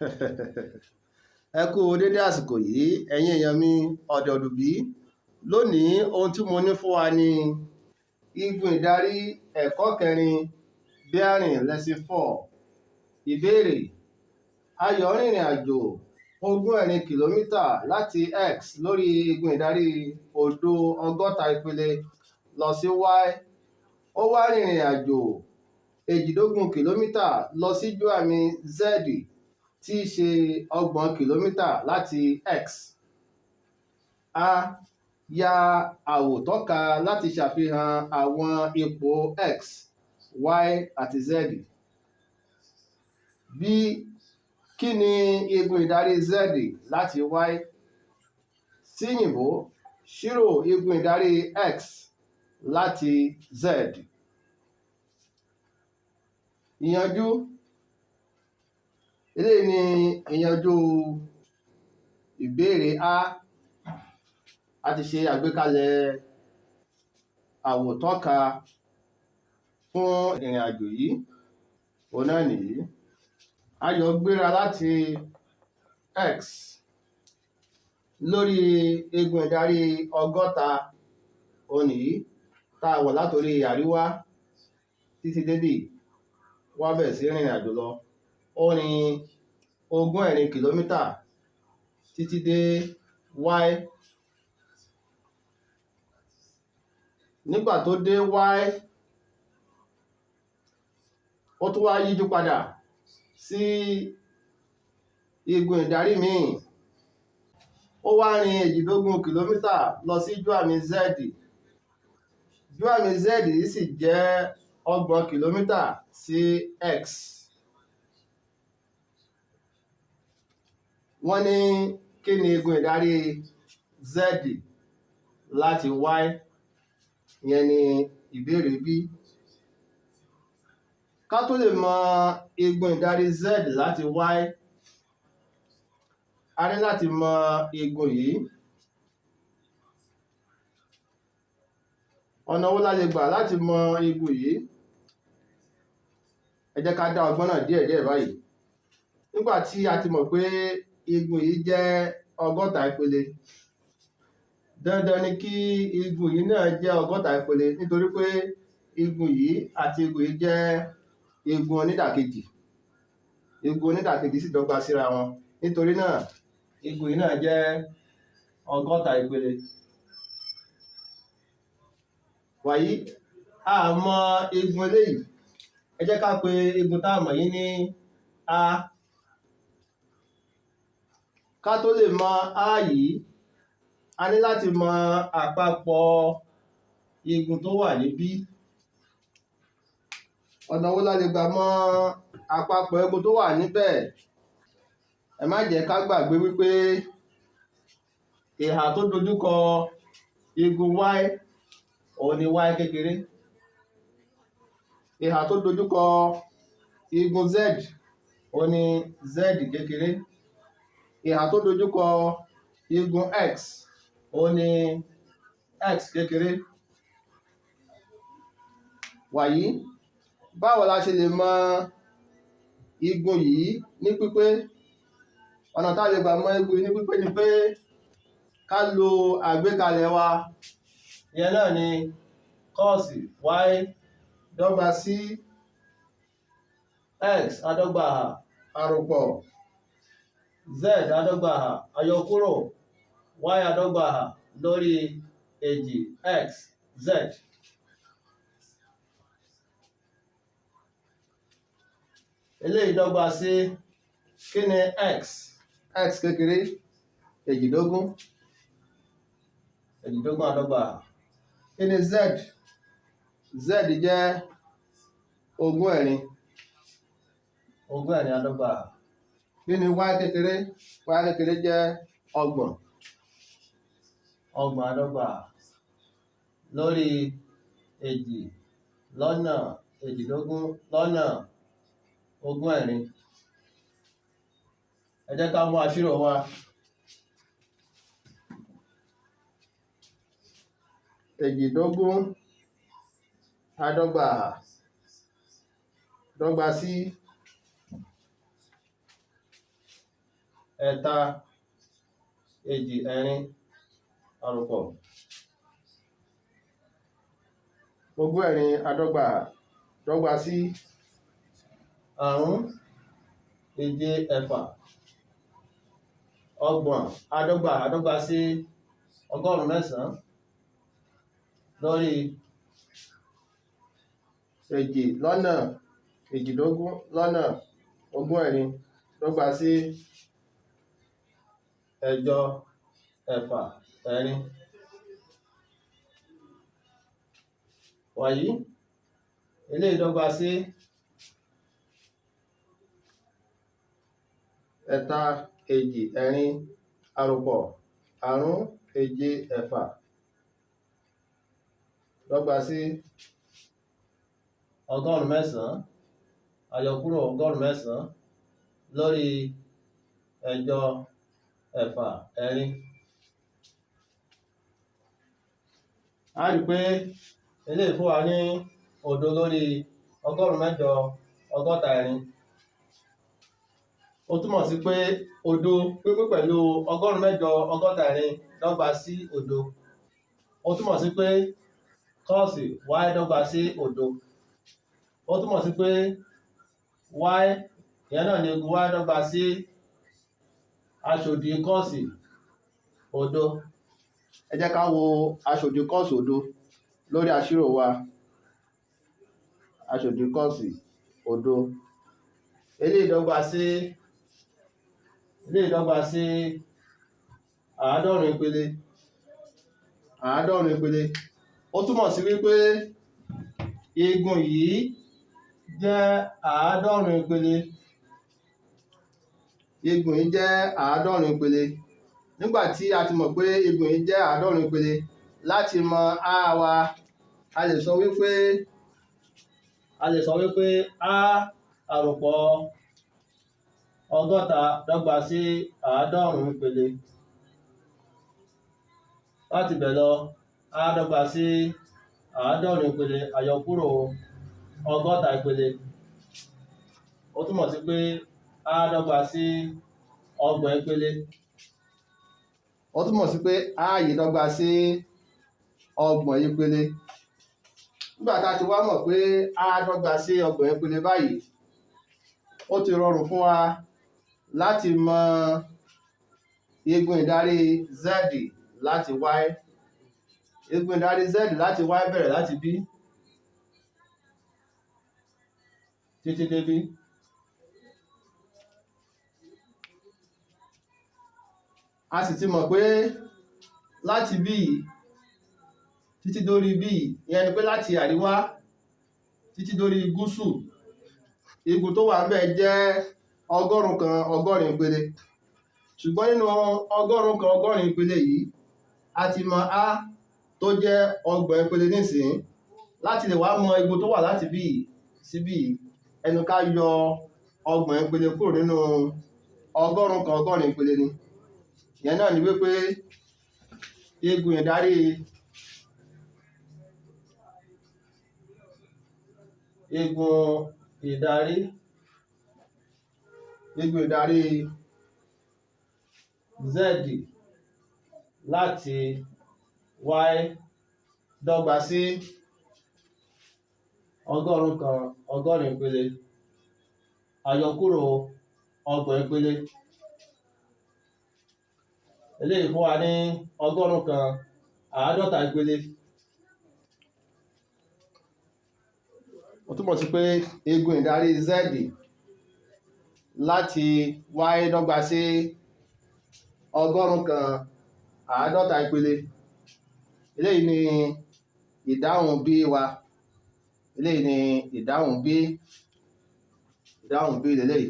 Ẹ kú dédé àsìkò yìí, ẹ̀yin èèyàn mi ọ̀dẹ̀ òdùbí. Lónìí, ohun tí mo ní fún wa ni igun ìdarí ẹ̀kọ́ kẹrin, Bearing Lesson 4. Ìbéèrè: Ayọ̀ rìnrìn àjò 24 kìlómítà láti X lórí igun ìdarí òdo 60 ìpele lọ sí Y. Ó wá rìnrìn àjò 22 kìlómítà lọ sí júàmì Z, tí í ṣe 30 kìlómítà láti X. A. Ya àwòtọ́ka láti ṣàfihàn àwọn ipò X, Y àti Z. B. Kí ni igun ìdarí Z láti Y? Síyìnbó, ṣírò igun ìdarí X láti Z. Ìyanjú. Eléyìí ni ìyanjú ìbéèrè A. A ti ṣe àgbékalẹ̀ àwòtọ́ka fún ìrìn àjò yìí, òun náà nìyí. Ayọ̀ gbéra láti X lórí igun ìdarí 60, òun nìyí, tá a wọ̀ látorí àríwá títí débì, wá bẹ̀rẹ̀ sí rìnrìn àjò lọ. Ó rin 24 kìlómítà títí dé Y. Nígbà tó dé Y, ó tún wá yíjú padà sí igun ìdarí míì. Ó wá rin 22 kìlómítà lọ sí júàmì Z. Júàmì Z yìí sì jẹ́ 30 kìlómítà sí X. Wọ́n ní kí ni igun ìdarí Z láti Y? Ìyẹn ni ìbéèrè B. Ká tó lè mọ igun ìdarí Z láti Y, a ní láti mọ igun yìí. Ọ̀nà wo la lè gbà láti mọ igun yìí? Ẹ jẹ́ ká dá ọgbọ́n náà díẹ̀díẹ̀ báyìí. Nígbà tí a ti mọ̀ pé igun yìí jẹ́ 60 ìpele, dandan ni kí igun yìí náà jẹ́ 60 ìpele, nítorí pé igun yìí àti igun yìí jẹ́ igun onídàkejì. Igun onídàkejì sì dọ́gba síra wọn. Nítorí náà, igun yìí náà jẹ́ 60 ìpele. Wàyí, a mọ igun eléyìí. Ẹ jẹ́ ká pe igun tá a mọ̀ yìí ní A. Ká tó lè mọ A yìí, a ní láti mọ àpapọ̀ igun tó wà níbí. Ọ̀nà wo la lè gbà mọ àpapọ̀ igun tó wà níbẹ̀? Ẹ má jẹ́ ká gbàgbé wípé ìhà tó dojúkọ igun Y òun ni Y kékeré. Ìhà tó dojúkọ igun Z òun ni Z kékeré. Ìhà tó dojúkọ igun X òun ni X kékeré. Wàyí, báwo la ṣe lè mọ igun yìí ní pípé? Ọ̀nà tá a lè gbà mọ igun yìí ní pípé ni pé ká lo àgbékalẹ̀ wa. Ìyẹn náà ni cos Y dọ́gba sí X adọ́gba àròpọ̀ Z adọ́gba àyọkúrò Y adọ́gba lórí èjì X Z. Eléyìí dọ́gba sí kí ni X? X kékeré 22. 22 adọ́gba. Kí ni Z? Z jẹ́ 24. 24 adọ́gba. Kí ni Y kékeré? Y kékeré jẹ́ 30. 30 adọ́gba lórí èjì lọ́nà 22 lọ́nà 24. Ẹ jẹ́ ká mú aṣírò wa. 22 adọ́gba dọ́gba sí Ẹ̀ta èjì ẹ̀rin àròpọ̀ ogún ẹ̀rin adọ́gba dọ́gba sí àrún èje ẹ̀fà ọgbọ̀n adọ́gba adọ́gba sí 109 lórí èjì lọ́nà èjìdógún lọ́nà ogún ẹ̀rin dọ́gba sí ẹ̀jọ ẹ̀fà ẹ̀rin. Wàyí, eléyìí dọ́gba sí ẹ̀ta èjì ẹ̀rin àròpọ̀ àrún èje ẹ̀fà dọ́gba sí 109 àyọkúrò 109 lórí ẹ̀jọ ẹ̀fà ẹ̀rin. A rí pé eléyìí fún wa ní òdo lórí 864. Ó túmọ̀ sí pé òdo pínpín pẹ̀lú 864 dọ́gba sí òdo. Ó túmọ̀ sí pé kọ́ọ̀sì y dọ́gba sí òdo. Ó túmọ̀ sí pé y ìyẹn náà ni igun y dọ́gba sí aṣòdì kọ́ọ̀sì òdo. Ẹ jẹ́ ká wo aṣòdì kọ́ọ̀sì òdo lórí àṣírò wa. Aṣòdì kọ́ọ̀sì òdo. Eléyìí dọ́gba sí 90 ìpele. 90 ìpele. Ó túmọ̀ sí wípé igun yìí jẹ́ 90 ìpele. Igun yìí jẹ́ 90 ìpele. Nígbà tí a ti mọ̀ pé igun yìí jẹ́ 90 ìpele, láti mọ a wa, a lè sọ wípé a àròpọ̀ 60 dọ́gba sí 90 ìpele. Láti bẹ̀ lọ, a dọ́gba sí 90 ìpele àyọkúrò 60 ìpele. Ó túmọ̀ sí pé a dọ́gba sí 30 ìpele. Ó túmọ̀ sí pé a yìí dọ́gba sí 30 ìpele. Nígbà tá a ti wá mọ̀ pé a dọ́gba sí 30 ìpele báyìí, ó ti rọrùn fún wa láti mọ igun ìdarí z láti y. Igun ìdarí z láti y bẹ̀rẹ̀ láti bí títí dé bí. A sì ti mọ̀ pé láti bí títí dórí bí, ìyẹn ni pé láti àríwá títí dórí gúúsù, igun tó wà ńbẹ̀ jẹ́ 180 ìpele. Ṣùgbọ́n nínú 180 ìpele yìí, a ti mọ a tó jẹ́ 30 ìpele nísìnyí. Láti lè wá mọ igun tó wà láti bí sí bí, ẹnu ká yọ 30 ìpele kúrò nínú 180 ìpele ni. Ìyẹn náà ni wípé igun ìdarí z láti y dọ́gba sí 180 ìpele àyọkúrò 30 ìpele. Eléyìí fún wa ní 150 ìpele. Ó túmọ̀ sí pé igun ìdarí z láti y dọ́gba sí 150 ìpele. Eléyìí ni ìdáhùn B wa. Eléyìí ni ìdáhùn B. Ìdáhùn B lèléyìí.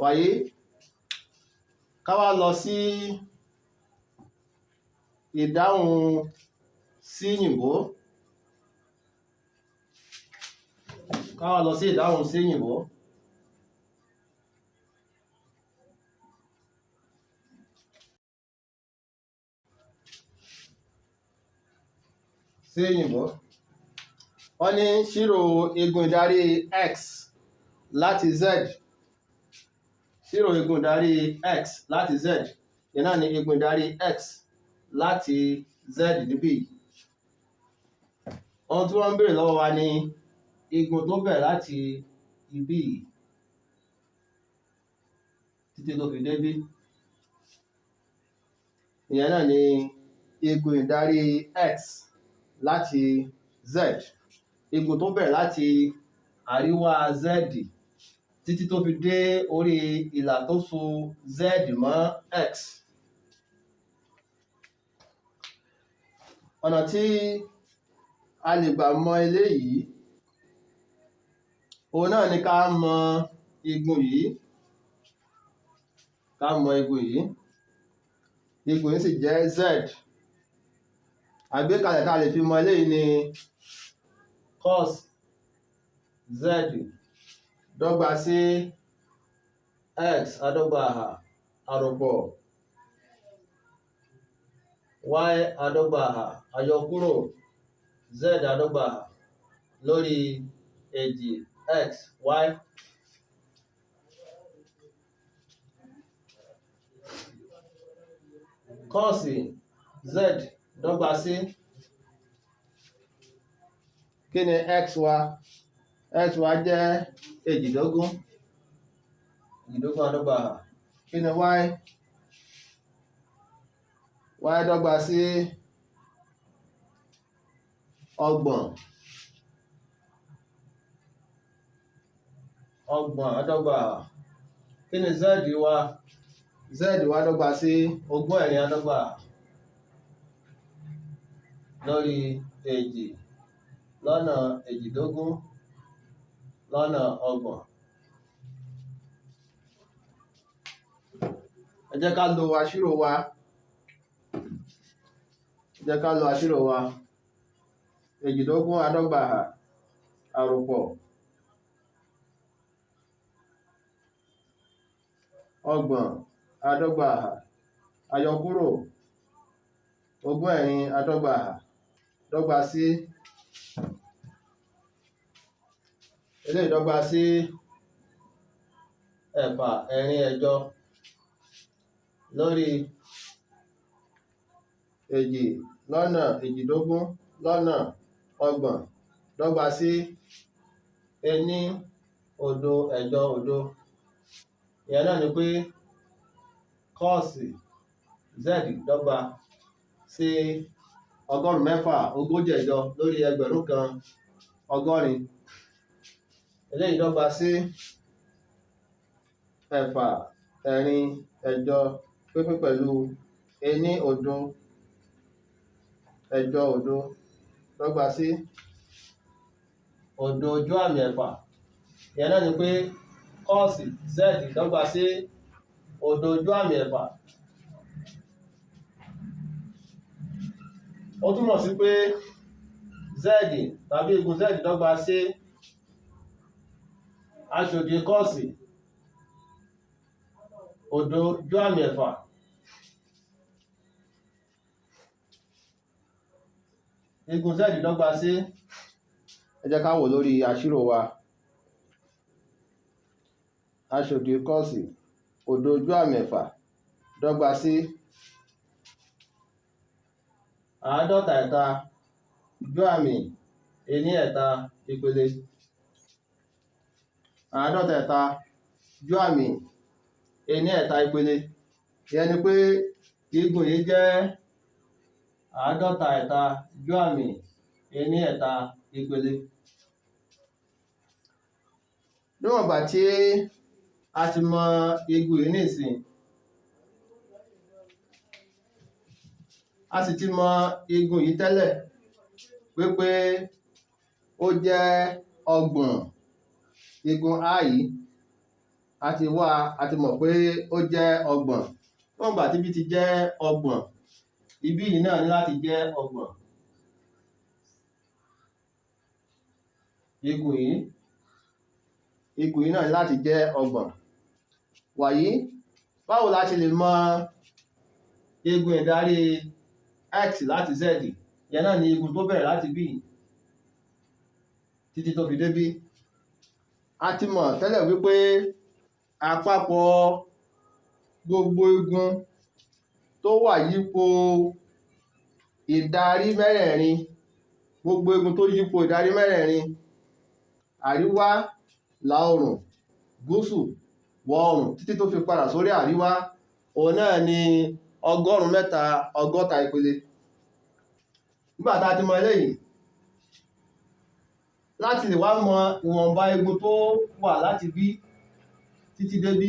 Wàyí, ká wá lọ sí ìdáhùn sí yìnbó. Ká wá lọ sí ìdáhùn sí yìnbó. Sí yìnbó. Wọ́n ní ṣírò igun ìdarí x láti z Ṣírò igun ìdarí x láti z, ìyẹn náà ni igun ìdarí x láti z níbí. Ohun tí wọ́n ń béèrè lọ́wọ́ wa ni igun tó bẹ̀rẹ̀ láti ibí yìí títí tó fi débí. Ìyẹn náà ni igun ìdarí x láti z. Igun tó bẹ̀rẹ̀ láti àríwá z títí tó fi dé orí ìlà tó so z mọ́ x. Ọ̀nà tí a lè gbà mọ eléyìí, òun náà ni ká mọ igun yìí, ká mọ igun yìí. Igun yìí sì jẹ́ z. Àgbékalẹ̀ tá a lè fi mọ eléyìí ni cos z dọ́gba sí x adọ́gba àròpọ̀ y adọ́gba àyọkúrò z adọ́gba lórí èjì x y. Kọ́ọ̀sì z dọ́gba sí kí ni x wa? X wa jẹ́ èjìdógún, èjìdógún adọ́gba. Kí ni y? Y dọ́gba sí ọgbọ̀n, ọgbọ̀n adọ́gba. Kí ni z wa? Z wa dọ́gba sí ogún ẹ̀rin adọ́gba lórí èjì lọ́nà èjìdógún lọ́nà ọgbọ̀n. Ẹ jẹ́ ká lo àṣírò wa. Ẹ jẹ́ ká lo àṣírò wa. Èjìdógún adọ́gba àròpọ̀ ọgbọ̀n adọ́gba àyọkúrò ogún ẹ̀rin adọ́gba dọ́gba sí eléyìí dọ́gba sí ẹ̀fà ẹ̀rin ẹ̀jọ lórí èjì lọ́nà èjìdógún lọ́nà ọgbọ̀n dọ́gba sí ení òdo ẹ̀jọ òdo. Ìyẹn náà ni pé kọ́ọ̀sì z dọ́gba sí ọgọ́rùn-ún mẹ́fà ogójì ẹ̀jọ lórí ẹgbẹ̀rún kan ọgọ́rin. Eléyìí dọ́gba sí ẹ̀fà ẹ̀rin ẹ̀jọ pínpín pẹ̀lú ení òdo ẹ̀jọ òdo dọ́gba sí òdo ojú àmì ẹ̀fà. Ìyẹn náà ni pé kọ́ọ̀sì z dọ́gba sí òdo ojú àmì ẹ̀fà. Ó túmọ̀ sí pé z tàbí igun z dọ́gba sí aṣòdì kọ́ọ̀sì òdo ojú àmì ẹ̀fà. Igun z dọ́gba sí, ẹ jẹ́ ká wò lórí àṣírò wa. Aṣòdì kọ́ọ̀sì òdo ojú àmì ẹ̀fà dọ́gba sí àádọ́ta ẹ̀ta ojú àmì ení ẹ̀ta ìpele. Àádọ́ta ẹ̀ta ojú àmì ení ẹ̀ta ìpele. Ìyẹn ni pé igun yìí jẹ́ àádọ́ta ẹ̀ta ojú àmì ení ẹ̀ta ìpele. Níwọ̀n ìgbà tí a ti mọ igun yìí nísìn, a sì ti mọ igun yìí tẹ́lẹ̀ wípé ó jẹ́ ọgbọ̀n. Igun A yìí a ti wá, a ti mọ̀ pé ó jẹ́ ọgbọ̀n. Níwọ̀n ìgbà tí ibi ti jẹ́ ọgbọ̀n, ibí yìí náà ní láti jẹ́ ọgbọ̀n. Igun yìí, igun yìí náà ní láti jẹ́ ọgbọ̀n. Wàyí, báwo la ṣe lè mọ igun ìdarí x láti z? Ìyẹn náà ni igun tó bẹ̀rẹ̀ láti bí títí tó fi dé bí. A ti mọ̀ tẹ́lẹ̀ wípé Àpapọ̀ gbogbo igun tó wà yípo ìdarí mẹ́rẹ̀ẹ̀rin, gbogbo igun tó yípo ìdarí mẹ́rẹ̀ẹ̀rin, àríwá, ìlà oòrùn, gúúsù, wọ̀ oòrùn, títí tó fi padà sórí àríwá, òun náà ni 360 ìpele. Nígbà tá a ti mọ eléyìí, láti lè wá mọ ìwọ̀nba igun tó wà láti bí títí dé bí,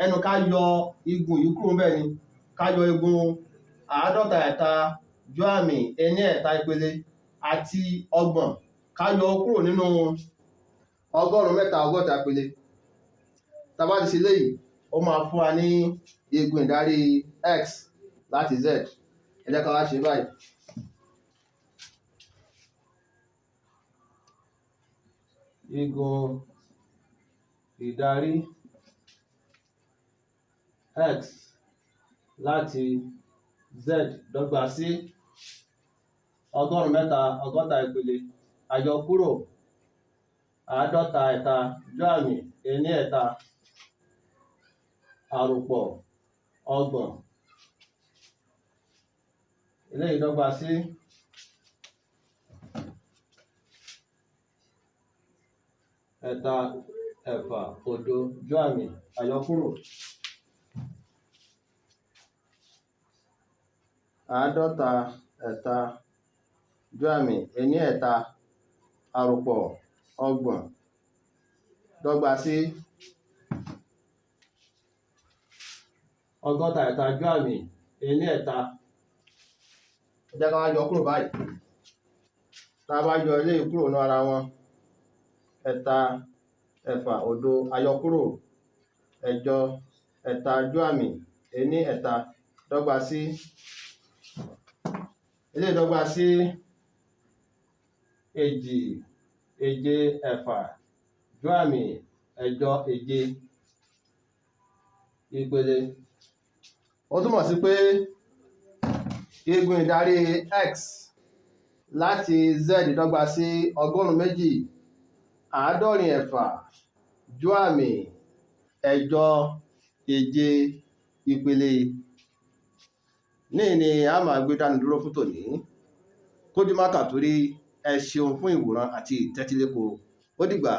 ẹnu ká yọ igun yìí kúrò ńbẹ̀ ni, ká yọ igun 53 ju àmì ení ẹ̀ta ìpele àti 30, ká yọ kúrò nínú 360 ìpele. Tá bá ti ṣe léyìí, ó máa fún wa ní igun ìdarí x láti z. Ẹ jẹ́ ká wá ṣe báyìí. Igun ìdarí x láti z dọ́gba sí 360 ìpele, àyọkúrò 53 ju àmì ení ẹ̀ta, àròpọ̀ 30. Eléyìí dọ́gba sí 3 6 0 ju àmì àyọkúrò 53 ju àmì ení ẹ̀ta, àròpọ̀ 30 dọ́gba sí 63 ju àmì ení ẹ̀ta. Ẹ jẹ́ ká wá yọ kúrò báyìí. Tá a bá yọ eléyìí kúrò ní ara wọn, 3 6 0, àyọkúrò 8 3 ju àmì ení ẹ̀ta dọ́gba sí eléyìí dọ́gba sí 2 7 6 ju àmì 8 7 ìpele. Ó túmọ̀ sí pé igun ìdarí x láti z dọ́gba sí 276 ju àmì 8 7 ìpele. Níhìn ni a máa gbé dánu dúró fún tòní. Kójú má kà torí. Ẹ ṣeun fún ìwòran àti ìtẹ́tíléko. Ó dìgbà.